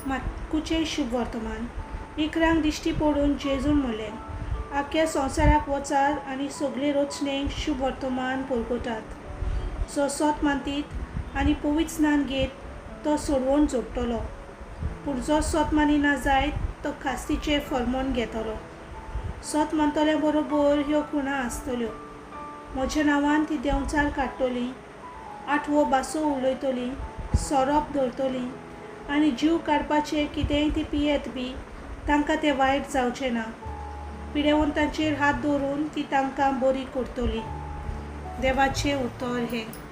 मार्कुचें शुभवर्तमान. इकरांक दिश्टी पडून जेजून म्हणलें, आख्ख्या संवसाराक वचात आनी सगळे रचणेक शुभवर्तमान परगटात. जो सोत मानतीत आनी पवित्र स्नान घेत तो सोडवण जोडटलो, पूण जो सोत मानिना जायत तो खास्तीचें फर्मण घेतलो. सोत मानतल्या बरोबर ह्यो खुणा आसतल्यो. म्हज्या नांवान ती देंवचार काडटलीं, आठवो भासो उलयतलीं, सोरोप धरतलीं आनी जीव काडपाचें कितेंय ती पियेत बी तांकां तें वायट जावचें ना. पिडेवंतांचेर हात दवरून ती तांकां बरी करतली. देवाचें उतर हें.